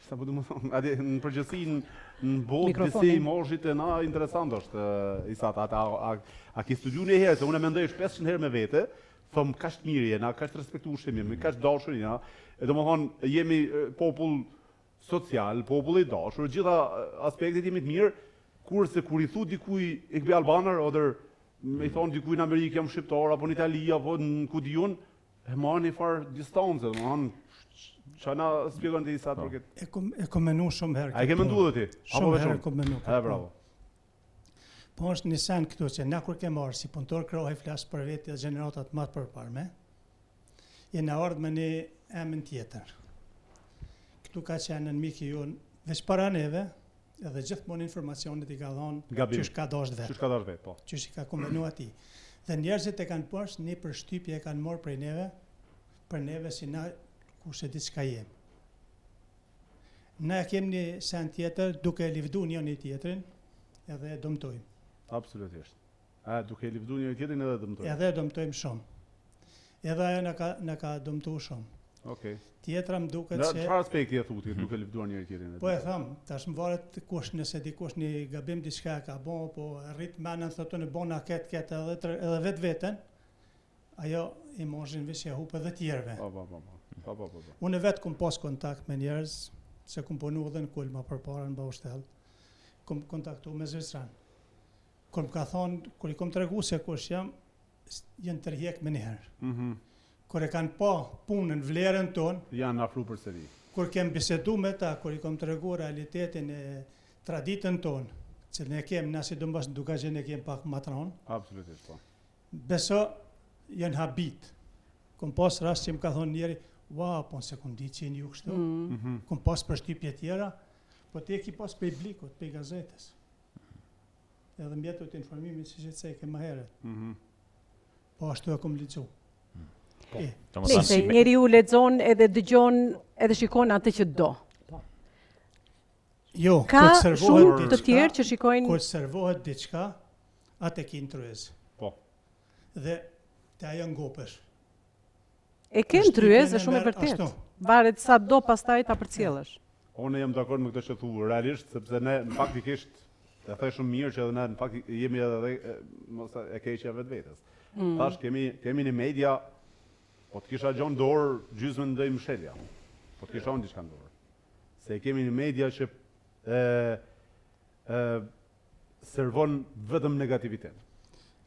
Sa po du me thonë, atje në përgjithësi në, në botë disi imazhi te na interesant është, i sa ata, a, a, a ke studiu një herë, se unë e mendoj 500 herë me vete, thom kaq të mirë jena, kaq të respektueshëm jemi, kaq të dashur jena, e domethonë, jemi popull social, popull i dashur, gjitha aspektet jemi të mirë, kurse kur i thu dikuj ich bin Albaner, oder me i thonë dikuj në Amerikë jam shqiptar, apo në Itali, apo në ku di unë, E marrë një farë distance, domethonë, ça na spjegon ti sa për po. këtë? E kom, e kom menu shumë herë. A e ke mendu dhe ti? Shumë herë e kom menu. E, bravo. Po është një sen këtu që na kur kem ardhë, si punëtor krahi flas për vete dhe gjeneratat më të përparme, jena ardhë me një emën tjetër. Këtu ka qenë anmiki jonë, veç para neve, edhe gjithmonë informacionet i ka dhonë qysh ka dashtë vetë. Qysh ka dashtë vetë, po. Qysh i ka konvenu atij. Dhe njerëzit e kanë pas një përshtypje e kanë marrë prej neve, për neve si na kush e di çka jem. Na e kem një sen tjetër duke e livdu njëni tjetrin edhe e dëmtojmë. Absolutisht. A, duke e livdu njëri tjetrin edhe dëmtojmë. Edhe e dëmtojmë shumë. Edhe ajo na ka, na ka dëmtu shumë. Okej. Tjetra më duket se... Në çfarë aspekti e thu ti, duke livduar njëri tjetrin? Po e tham, tash më varet kush nëse dikush një gabim diçka e ka bo, po rrit menën thotë unë bona këtë këtë edhe tre, edhe vetë veten, ajo imazhin veç e hup edhe tjerëve. Po, po, po, po. Po, po, po, po. Unë vetë kum pas kontakt me njerëz, se kum punu edhe në Kulm ma përpara në Baustelle, kum kontaktu me zvicran. Kur më ka thonë, kur i kom tregu se kush jam, janë tërhjek menjëherë. Mm -hmm. Kur e kanë pa punën, vlerën tonë, janë afru përsëri. Kur kem bisedu me ta, kur i kom tregu realitetin e traditën tonë, që ne kem, na sidomos në Dukagjin e kem pak ma t'ronë. Absolutisht, po. Beso, janë habit. Kom pas rast që më ka thonë njeri, ua, po s'e kom ditë që jeni ju kështu. Mm. Mm -hmm. Kom pas përshtypje tjera, po ti e ki pas prej Blikut, prej gazetës. Edhe mjetet e informimit që që ceke më herët. Mm -hmm. Po ashtu e kom lexu. Po. Nëse njeriu lexon edhe dëgjon edhe shikon atë që do. Po. Jo, ka shumë të tjerë që shikojnë kur servohet diçka, atë e ki në tryezë. Po. Dhe te ajo ngopesh. E ke në tryezë, është shumë e vërtetë. Varet sa do pastaj ta përcjellësh. Unë jam dakord me këtë që thu realisht, sepse ne në faktikisht e the shumë mirë që edhe ne në fakt jemi edhe dhe mos e keqja vetvetes. Mm. Tash kemi kemi një media po të kisha gjo në dorë gjysmën do i mshelja. Po të kisha unë diçka në dorë. Se kemi një media që e, e, servon vetëm negativitet.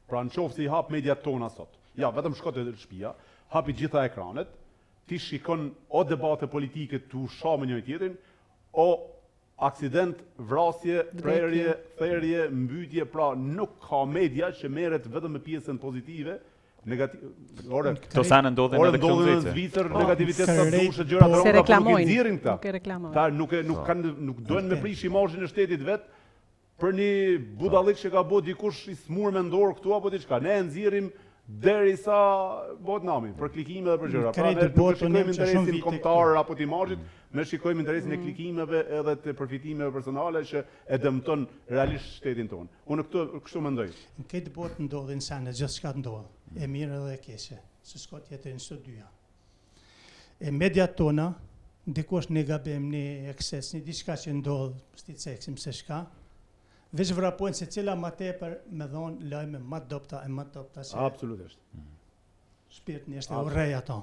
Pra në qoftë se i hap mediat tona sot, ja, vetëm shko te shtëpia, hapi gjitha ekranet, ti shikon o debate politike tu sha me njëri tjetrin, o aksident, vrasje, prerje, therje, mbytje, pra nuk ka media që merret vetëm me pjesën pozitive, Negativ, ore, këto sene ndodhin edhe këtu në Zvicër. Në Zvicër po. negativitet sa dush gjëra të rënda, po nuk i nxjerrin këta. Nuk e reklamojnë. Ta nuk e nuk po. kanë nuk duan me prish imazhin e shtetit vet për një budallik që ka bë dikush i smur mendor këtu apo diçka. Ne e nxjerrim derisa bëhet nami për klikime dhe për gjëra. Pra ne nuk e shikojmë interesin kombëtar apo të imazhit, ne shikojmë interesin e mm. klikimeve edhe të përfitimeve personale që e dëmton realisht shtetin tonë. Unë këtë kështu mendoj. Në këtë botë ndodhin sene, gjithçka ndodh, e mirë edhe e keqe, se s'ka tjetër në të dyja. E mediat tona, dikush një gabim, një ekses, një diçka që ndodh, s'ti ceksim se çka, veç vrapojnë se cila ma tepër me dhonë lajme ma të dobta e ma të dobta se... Absolutisht. Shpirt është e urrej ato.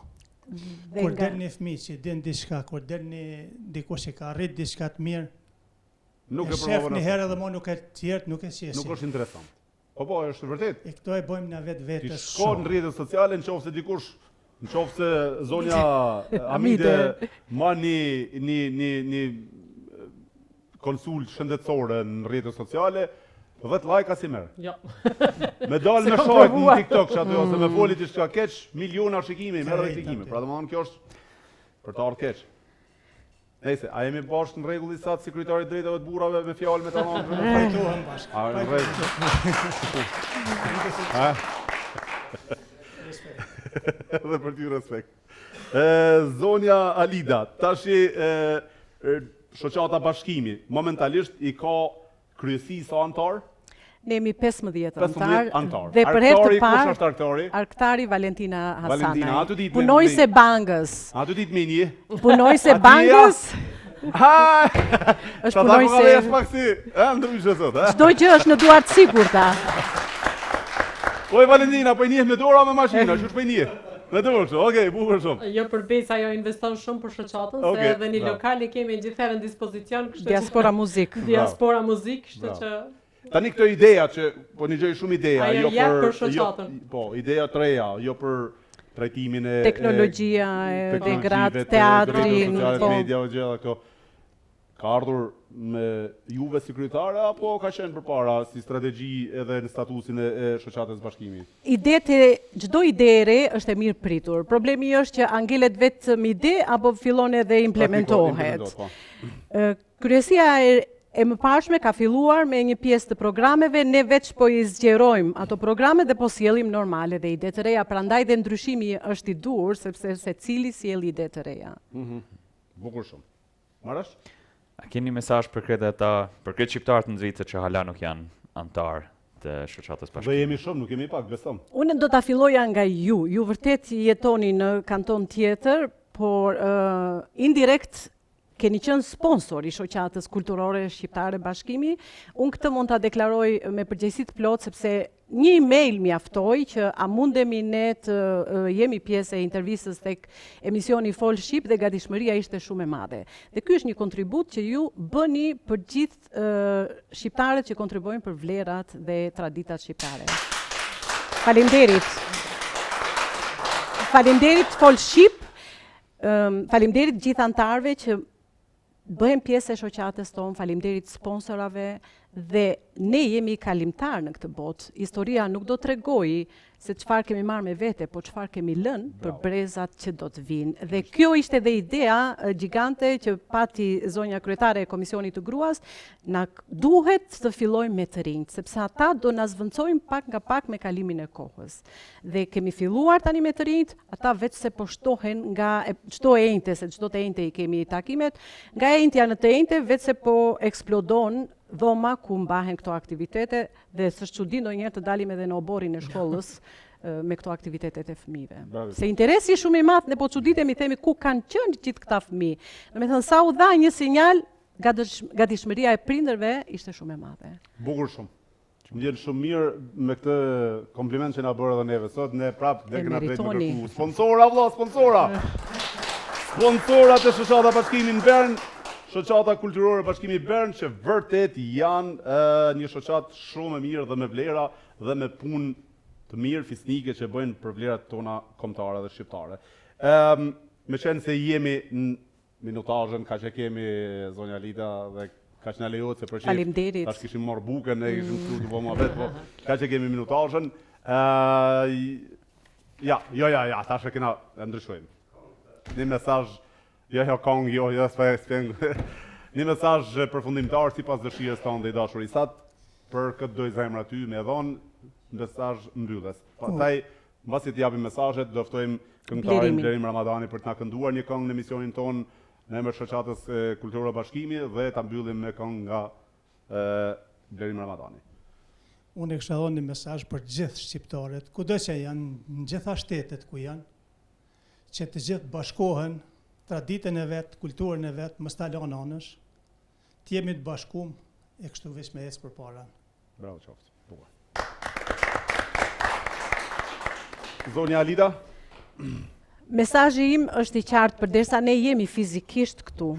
Kur del një fëmijë që din diçka, kur del një dikush që ka arrit diçka të mirë, Nuk e promovon. Një herë edhe mo nuk e tjerët nuk e qesin. Nuk është interesant. Po po, është vërtet. E këto e bëjmë na vetë vetes. Ti shko në rrjetet sociale në qoftë se dikush, në qoftë se zonja Amide ma një një një një konsult shëndetësore në rrjetet sociale, 10 like s'i merr. Jo. Me dalë me shajt në TikTok që aty ose me foli diçka keq, miliona shikime, merr edhe klikime. Pra domethënë kjo është për të ardhur keq. Nejse, a jemi bashkë në rregull i sat si kryetari i drejtave të burrave me fjalë me tamam? Pajtohem bashkë. A në rregull? Ha? Edhe për ty respekt. E, zonja Alida, tashi e, shoqata Bashkimi, momentalisht i ka Kryesi sa anëtar? Ne jemi 15 anëtar. anëtar. Dhe për herë të parë, kush është arktari? Arktari Valentina Hasanaj. Valentina, aty ditë. Punonjëse bankës. Aty ditë me një. Punonjëse bankës. Ha! Është punonjëse. Është pak si, ë, ndryshe sot, ë. Çdo gjë është në duar të sigurta. Oj Valentina, po i njeh me dorë me mashina, qysh po i njeh? Me dorë kështu, okej, bukur shumë. Jo për besë ajo investon shumë për shoqatën, se edhe një lokal e kemi gjithherë në dispozicion, kështu që Diaspora Muzik. Diaspora Muzik, kështu që Tani këto ideja që po dëgjoj shumë ideja, jo për për jo, shoqatën. po, ideja të reja, jo për trajtimin e teknologjia e dhe gratë, teatrin, po. Media dhe gjitha këto. Ka ardhur me juve si kryetare apo ka qenë përpara si strategji edhe në statusin e, e shoqatës Bashkimi? Idetë çdo ide e re është e mirëpritur. Problemi është që a ngelet vetëm ide apo fillon edhe implementohet. Po. Kryesia e e mëparshme ka filluar me një pjesë të programeve, ne veç po i zgjerojmë ato programe dhe po sjellim normale dhe ide të reja, prandaj dhe ndryshimi është i duhur, sepse secili sjell ide të reja. Mm -hmm. Bukur shumë. Marash? A keni mesazh për krejt ata, për krejt shqiptarët në Zvicër që hala nuk janë anëtar të shoqatës Bashkimi? Dhe jemi shumë, nuk jemi pak, besom. Unë do ta filloja nga ju. Ju vërtet jetoni në kanton tjetër, por uh, indirekt keni qenë sponsor i shoqatës kulturore shqiptare Bashkimi. Unë këtë mund ta deklaroj me përgjegjësi të plotë sepse Një email mjaftoi që a mundemi ne të jemi pjesë e intervistës tek emisioni Fol Shqip dhe gatishmëria ishte shumë e madhe. Dhe ky është një kontribut që ju bëni për gjithë shqiptarët që kontribuojnë për vlerat dhe traditat shqiptare. Faleminderit. Faleminderit Fol Shqip. Faleminderit gjithë anëtarëve që bëhen pjesë e shoqatës tonë, faleminderit sponsorave Dhe ne jemi kalimtarë në këtë botë. Historia nuk do tregojë se çfarë kemi marrë me vete, po çfarë kemi lënë për brezat që do të vijnë. Dhe kjo ishte dhe idea gjigante që pati zonja kryetare e Komisionit të Gruas, na duhet të fillojmë me të rinjtë, sepse ata do na zvendësojnë pak nga pak me kalimin e kohës. Dhe kemi filluar tani me të rinjtë, ata veç se po shtohen nga çdo e enjte, se çdo të enjte i kemi takimet, nga e enjtja në të enjte veç se po eksplodon dhoma ku mbahen këto aktivitete dhe s'është çudi ndonjëherë të dalim edhe në oborrin e shkollës me këto aktivitetet e fëmijëve. Se interesi është shumë i madh, ne po çuditemi themi ku kanë qenë gjithë këta fëmijë. Domethënë sa u dha një sinjal, gatishmëria e prindërve ishte shumë e madhe. Bukur shumë. Më vjen shumë mirë me këtë kompliment që na bëre edhe neve sot, ne prapë dhe kena drejt me kërku. Sponsora, vlla, sponsora! Sponsora të Shoqata Bashkimi në Bern, Shoqata Kulturore Bashkimi Bern, që vërtet janë e, një shoqatë shumë e mirë dhe me vlera dhe me punë të mirë fisnike që bëjnë për vlerat tona kombëtare dhe shqiptare. Ëm, meqenëse jemi në Minutazhën kaq e kemi zonja Lida dhe kaq na lejohet se për qejf. Tash kishim marrë bukën, ne kishim këtu të bëmë vetë, po kaq e kemi minutazhën. Ë ja, jo, ja, ja, tash e kena e ndryshojmë. Një mesazh, jo, jo, kong, jo, jo, s'po e speng. Një mesazh përfundimtar sipas dëshirës tënde i dashur Isat, për kë t'dojë zemra ty me dhon mesazh mbyllës. Pastaj Mbasi të japim mesazhet, do ftojmë këngëtarin Blerim Ramadani për të na kënduar një këngë në emisionin tonë në emër të Shoqatës Kulturore Bashkimi dhe ta mbyllim me këngë nga Blerim Ramadani. Unë e kisha dhënë një mesazh për gjithë shqiptarët, kudo që janë, në gjitha shtetet ku janë, që të gjithë bashkohen, traditën e vet, kulturën e vet, mos ta lanë anësh, të jemi të bashkum e kështu veç me ecë përpara. Bravo qoftë. Bukur. Zonja Alida? Mesazhi im është i qartë përderisa ne jemi fizikisht këtu.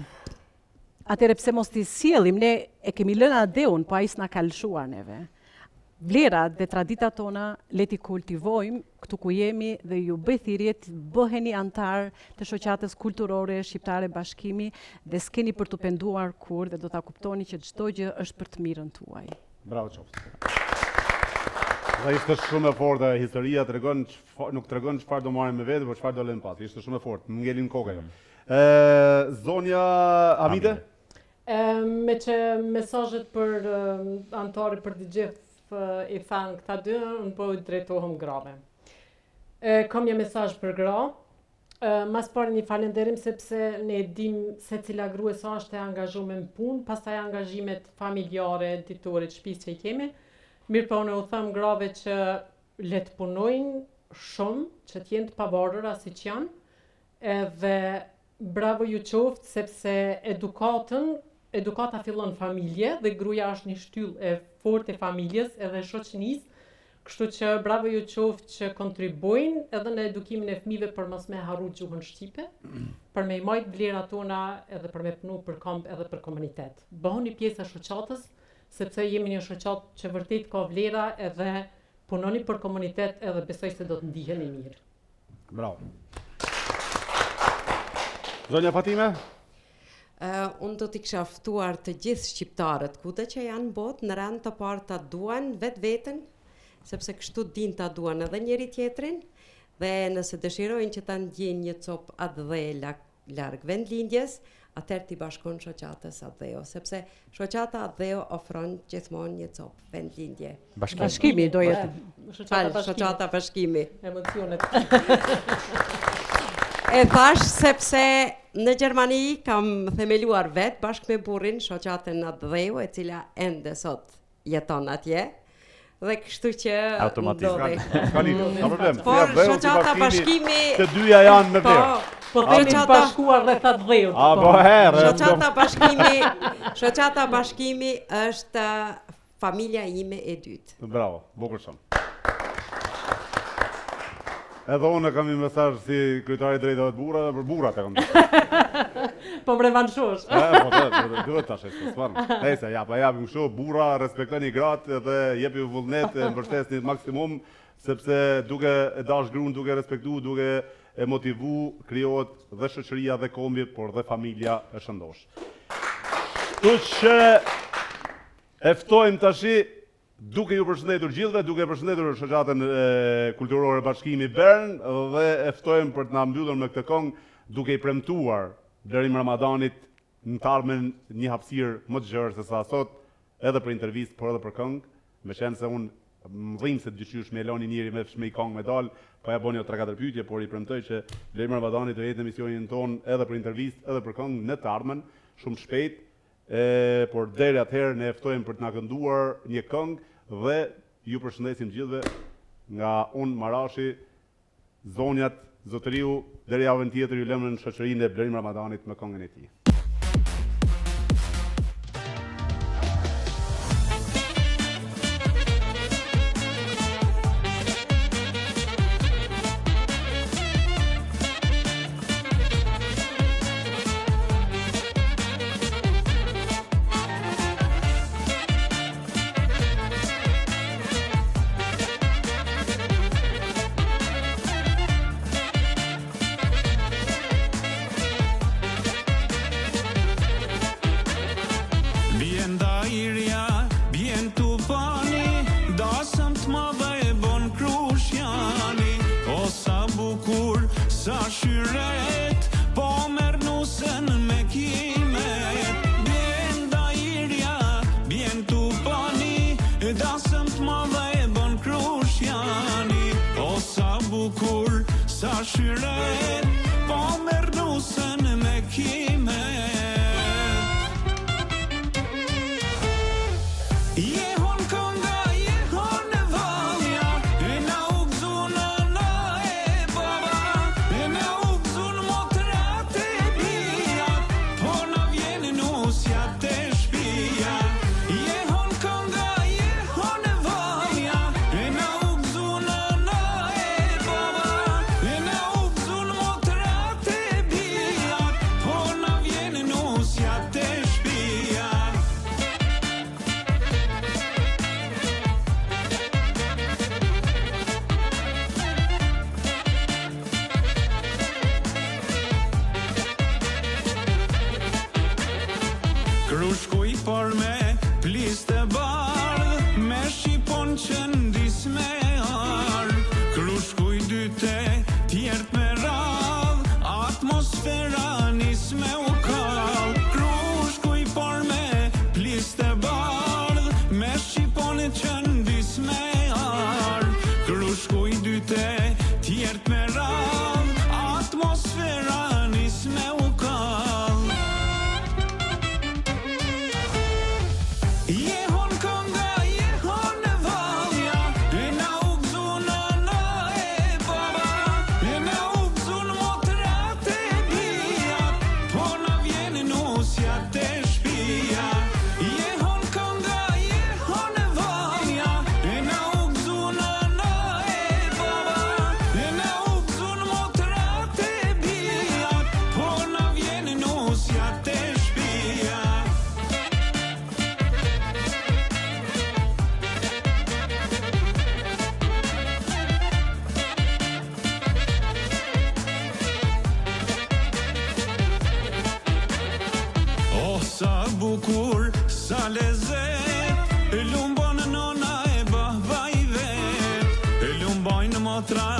Atëherë pse mos t'i sjellim, ne e kemi lënë atdheun, po ai s'na ka lëshuar neve. Vlerat dhe traditat tona le t'i kultivojmë këtu ku jemi dhe ju bëj thirrje të bëheni anëtarë të shoqatës kulturore shqiptare Bashkimi dhe s'keni për t'u penduar kurrë dhe do ta kuptoni që çdo gjë është për të mirën tuaj. Bravo qoftë. Dhe ishte shumë e fortë ajo historia, tregon nuk tregon çfarë do marrim me vete, por çfarë do lëmë pas. Ishte shumë e fortë, më ngeli në kokë ajo. Mm. Ë zonja Amide? Ë meqë mesazhet për anëtarë për të gjithë i thanë këta dy, unë po i drejtohem grave. E, kam një mesazh për gra. E, mas pari një falenderim sepse ne e dim secila grua sa është e angazhume në punë, pastaj angazhimet familjare, ditore të shtëpisë që i kemi. Mirëpo unë u them grave që le të punojnë shumë, që të jenë të pavarura siç janë, edhe Bravo ju qoftë sepse edukatën edukata fillon në familje dhe gruaja është një shtyllë e fortë e familjes edhe e shoqënisë, kështu që bravo ju qoftë që kontribuojnë edhe në edukimin e fëmijëve për mos me harru gjuhën shqipe, për me i majt vlerat tona edhe për me punu për komb edhe për komunitet. Bëhuni pjesë e shoqatës, sepse jemi një shoqatë që vërtet ka vlera edhe punoni për komunitet edhe besoj se do të ndiheni mirë. Bravo. Zonja Fatime? Uh, unë do t'i kisha ftuar të gjithë shqiptarët, kudo që janë në botë, në rend të parë ta duan vetveten, sepse kështu din ta duan edhe njëri tjetrin, dhe nëse dëshirojnë që ta ndjejnë një copë atdhe larg vendlindjes, atëherë t'i bashkohen shoqatës Atdheu, sepse shoqata Atdheu ofron gjithmonë një copë vendlindje. Bashkimi. Bashkimi do jetë. Shoqata Bashkimi. Shoqata Bashkimi. Emocionet. E thash sepse në Gjermani kam themeluar vetë bashkë me burrin shoqatën Atdheu, e cila ende sot jeton atje. Dhe kështu që ndodhi. S'ka lidhje, s'ka problem. Por shoqata Bashkimi të dyja janë me po, vlerë. Po themi të bashkuar rreth atdheut. A po herë. Shoqata Bashkimi, shoqata Bashkimi është familja ime e dytë. Bravo, bukur shumë. Edhe unë kam një mesazh si kryetari i drejtave të burrave për burrat e kam. po më revanshosh. Po, po, po, po, duhet tash, se s'farë. Nejse, ja, po japim kështu, burra respektoni gratë dhe jepi vullnet e mbështesni maksimum sepse duke e dash gruan, duke respektu, duke e motivu, krijohet dhe shoqëria dhe kombi, por dhe familja e shëndosh. Kështu që. E ftojmë tashi duke ju përshëndetur gjithëve, duke përshëndetur shoqatën kulturore Bashkimi Bern dhe e ftojmë për të na mbyllur me këtë këngë duke i premtuar Blerim Ramadanit në të ardhmen një hapësirë më të gjerë se sa sot, edhe për intervistë, por edhe për këngë, meqenëse unë më dhimbset diqysh me e lënë njeri me me i këngë me dal, pa ja bo njo 3-4 pyetje, por i premtoj që Blerim Ramadani do jetë në emisionin tonë edhe për intervistë, edhe për këngë në të ardhmen, shumë shpejt, e por deri atëherë ne e ftojmë për të na kënduar një këngë dhe ju përshëndesim gjithëve nga unë Marashi Zonjat, zotëriu, deri javën tjetër ju lëmë në shoqërinë e Blerim Ramadanit me këngën e tij. Bjen dajrja, bjen tufani, dasëm të madhe e bon Krushjani. O sa bukur, sa shyret, po merr nusen me kimet. Bjen dajrja, bjen tufani, dasëm të madhe e bon Krushjani. O sa bukur, sa shyret, po merr nusen me kimet. Jehon kënga, jehon vallja, e na u gëzu nana e baba, e na u gëzun motrat e bijat, po na vjen nusja te shpia. Jehon kënga, jehon vallja, e na u gëzu nana e baba, e na u gëzun motrat e bijat, po na vjen nusja te shpia. Krushku i parë me plis të bardh, me shqipon që ndis me ar. Krushku i dytë tjert me radh, atmosfera nis me u kall. Krushku i parë me plis të bardh, me shqipon që ndis me ar. Krushku i dytë tjert me radh, atmosfera nis me u kall. Jehon kënga, jehon vallja, e na u gëzu nana e baba, e na u gëzun motrat e bijat, po na vjen nusja te shpia. Jehon kënga, jehon vallja, e na u gëzu nana e baba, e na u gëzun motrat e bijat, po na vjen nusja te shpia. Oh, sa bukur, sa lezet, e lumbon nona e baba i vet, e lumbojnë motrat.